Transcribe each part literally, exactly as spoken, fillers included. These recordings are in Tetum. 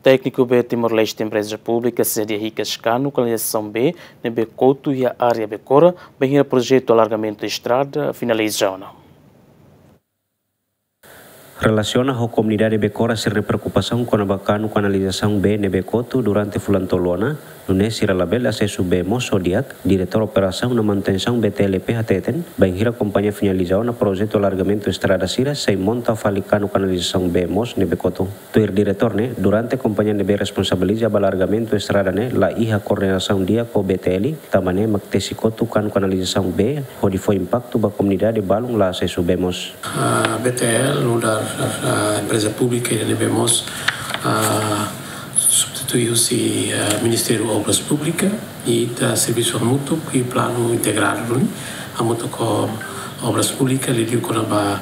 Tékniku bee Timor-Leste, empreza públika sei hadi'a hikas kanu kanalizasaun bee ne'ebé kotu iha área Becora, bainhira projetu alargamentu estrada finaliza ona. Relasiona ho komunidade Becora sira-nia preokupasaun kona-ba kanu kanalizasaun bee ne'ebé kotu durante fulan tolu ona, nune'e sira labele asesu bee moos ho di'ak, Diretór Operasaun no Manutensaun B T L P hateten, bainhira kompañia finaliza ona projetu alargamentu estrada sira sei monta fali kanu kanalizasaun bee moos ne'ebé kotu. Tuir diretór ne'e, durante kompañia ne'ebé responsabiliza ba alargamentu estrada ne'e la iha koordenasaun di'ak ho B T L, tanba ne'e mak tesi kotu kanu kanalizasaun bee, hodi fó impaktu ba komunidade balun la asesu bee moos. Ah, B T L, nu'udar, ah, empreza públika ida ne'ebé mós, ah, substitui husi, ah, Ministériu Obras Públikas, i ita servisu hamutuk ho planu integradu duni, hamutuk ho Obras Públikas, liuliu kona-ba,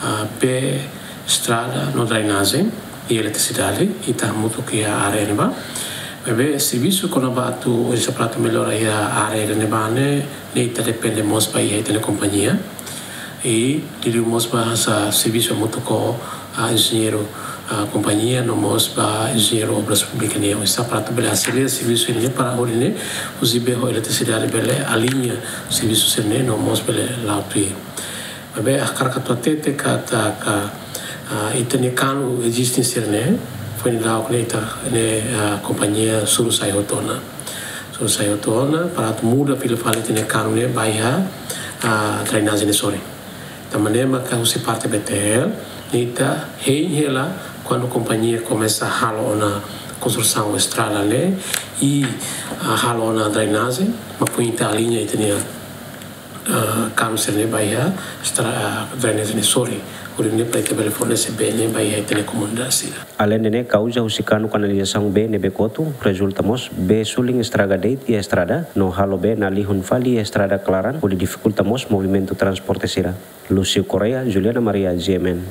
ah, bee, estrada no drenajen i eletrisidade, ita hamutuk iha área ne'ebá. Maibé servisu kona-ba atu, oinsá para atu mellora iha área ne'ebá ne'e, ne'e ita depende mós ba iha ita-nia kompañia. I liuliu mós ba hanesan servisu hamutuk ho, ah, enjeñeiru, ah, kompañia no mós ba enjeñeiru Obras Públikas nian. Oinsá para atu bele aselera servisu ne'e para hodi ne'e, husi bee ho eletrisidade bele aliña servisu sira-ne'e no mós bele la'o tuir. Maibé ha'u hakarak atu hatete katak, ah, ita-nia kanu eziste sira-ne'e, foin daudauk ne'e ita-nia, ah, kompañia suru sai hotu ona. Suru sai hotu ona, para atu muda fila fali ita-nia kanu ne'e ba iha, ah, drenajen ne'e sorin. Tanba ne'e maka husi parte B T L, ne'e ita hein hela kuandu kompañia komesa halo ona konstrusaun estrada ne'e, i, ah, halo ona drenajen, mak foin ita aliña ita-nia, ah, kanu sira-ne'e ba iha estra-, ah, drenajen ne'e sorin. Hodi nune'e para ita bele fornese bee ne'e ba iha ita-nia komunidade sira. Aleinde ne'e, kauza husi kanu kanalizasaun bee ne'ebé kotu, rezulta mós bee sulin estraga de'it iha estrada, no halo bee na'in-lihun fali iha estrada klaran, hodi difikulta mós movimentu transporte sira. Lúcio Correia, Juliana Maria, G M N.